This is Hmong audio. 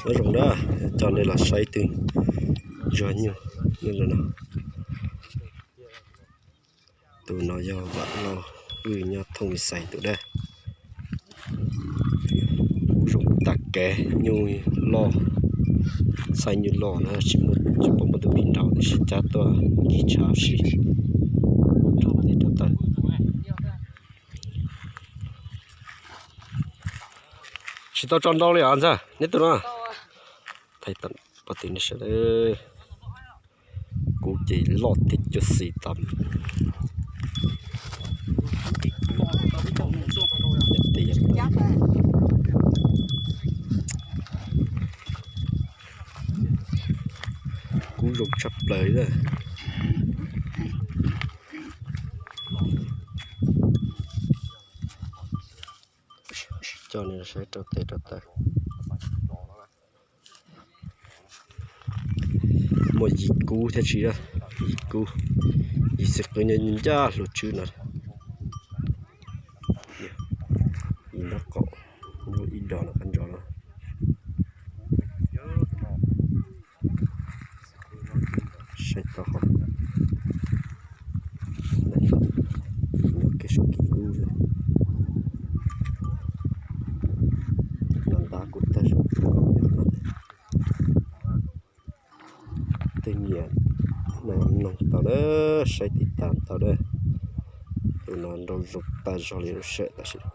Nyob zoo na, coj nej los saib ib tug zog nyuj no. Tus no yog Vam Lauj, wb nyob Thooj Xais tus dab. Kub zoo tag kev, nyuj loj, xaiv nyuj loj na, tsis muaj, tsis pom muaj tus pib nraud tiam sis cab tuaj kis tshav si rau tes rau taw. Tsis tau tso nrau li os ntxawg, neb tus no. Thaij pov tis nej saib, kub ces loj thiab cuab xis tas. Kub zoo tshaj plaws li. Coj nej saib rau tes rau taw. Muaj yim kub thiab tsis, yim kub, yim xwm qwv nyob ncaj hluas tswb no. Yim nraub qaum, ib do no qab ntsos no. Saib tau qhov nyob kev saum kis kub, ntab kub tag zog. Tej nyiam no noog tau na, saib tiv tas tau na. Tus no nrau zoo tag zog li lub sij hawm tam sim no.